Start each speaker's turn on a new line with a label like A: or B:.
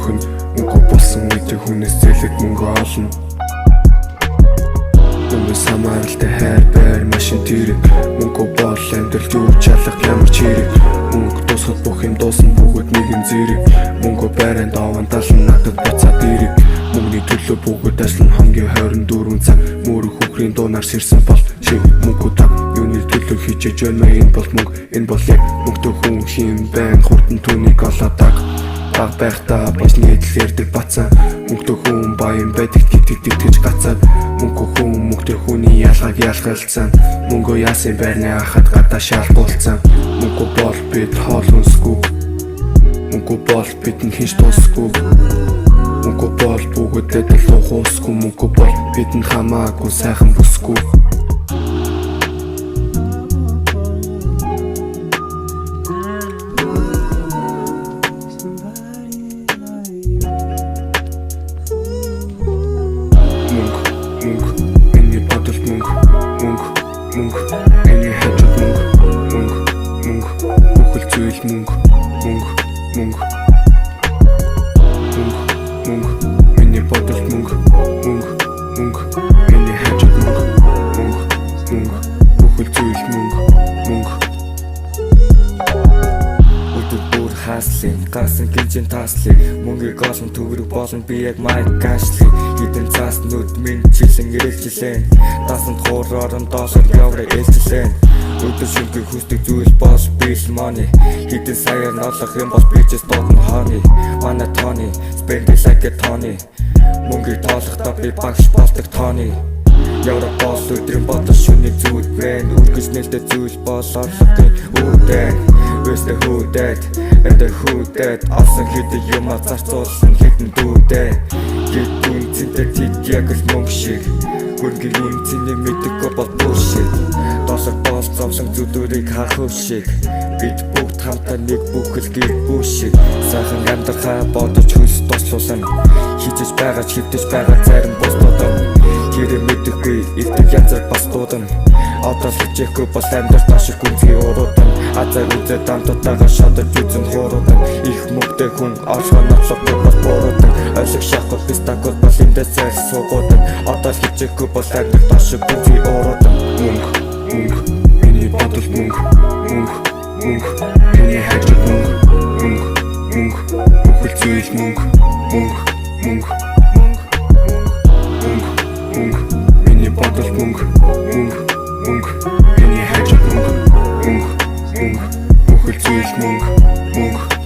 A: нөхөн. Мөнгө болсон үедээ хүнээс зээлээд мөнгө олно. Хүмүүс хамааралтай хайр байр машин тэрэг. Мөнгө бол амьдралд юу ч алга, ямар ч хэрэг. Мөнгө дуусахад бүх юм дуусна, бүгд нэгэн зэрэг. Мөнгө байранд овон талан надад буцаад ирэг. Мөнгөний төлөө бүгд ажиллана хоногийн 24 цаг. Мөрөх хөхрийн дуунаар сэрсэн бол шиг мөнгө та юуны төлөө хичээж байна вэ? Энэ бол мөнгө, энэ бол яг мөнгөтэй хүн хийм байна. Хурдан түүнийг олоод даг. Баг байхдаа баясны эдэл ярьдаг бацаа. Мөнгөтэй хүн баян байдаг гэдэгт итгэж гацаад. Мөнгө хүн мөнгөтэй хүний ялгааг ялгалцсан. Мөнгө яасан байрны хахад гадаа шалгуулсан. Мөнгө бол бид хоол хүнсгүй. Мөнгө бол бидэнд хинч тусгүй. Мөнгө бол бүгдэд л ухуусгүй. Мөнгө бол бидэнд хамаагүй сайхан бүсгүй. Мөнгө, мөнгө, миний бодол мөнгө, мөнгө, мөнгө, миний хажууд мөнгө, мөнгө, мөнгө, бүхэл зүйл мөнгө, мөнгө, мөнгө, мөнгө, мөнгө, миний бодол мөнгө, мөнгө, мөнгө, миний хажууд мөнгө, мөнгө, мөнгө, бүхэл зүйл мөнгө, мөнгө.
B: Өдөр бүр хаслын гарсан гинжин таслыг. Мөнгийг олон төгрөг болно, би яг Майк Ашли. Хитэн цаас нүд минь чилэн ирэлжилэн. Дасанд хуур орон доллар евро ээлжилэн. Өдөр шөнөгүй хүсдэг зүйл бол bill money. Хитэн саяар нотлох юм бол bitches дуудана honey. Манай Tony spend it like a Tony. Мөнгийг тоолохдоо би багш болдог Tony. Евро бол өдрийн бодол, шөнийн зүйл байна. Үргэлж нээлттэй зүйл бол орлогын үүдэн. Where's the who that and the who that? Олсон хэдэн юмаа зарцуулсан хэдэн дүүдээ. Хэд үнцэнтэй тэд яг л мөнгө шиг. Хөрөнгийн үнцнийг мэдэхгүй бол bullshit. Доллар бол зовлон зүдүүрийг хахав шиг. Бид бүгд хамтаа нэг бүхэл гэр бүл шиг. Сайхан амьдрахаа бодож хөлс туслуулна. Хичээж байгаа ч хэвтэж байгаа зарим бусдууд нь хэрэг мэдэхгүй ирдэг янзаар бас дуудана. Одоо л хичээхгүй бол амьдрал доош гүнзгий уруудан. Азар үзээ дамтутаага шодож үзэн хууруудан. Их мөнгөтэй хүн орлогоо нотлохгүй бол бууруудан. Олиг шахах пистакул бол эндээс зайлс суугуудан. Одоо л хичээхгүй бол амьдрал доош гүнзгий уруудан.
A: Мөнгө, мөнгө, миний бодол мөнгө, мөнгө, мөнгө, миний хажууд мөнгө, мөнгө, мөнгө, бүхэл зүйл мөнгө, мөнгө, мөнгө, мөнгө, мөнгө, миний бодол мөнгө, мөнгө, мөнгө, миний хажууд мөнгө, мөнгө, мөнгө, бүхэл зүйл мөнгө, мөнгө.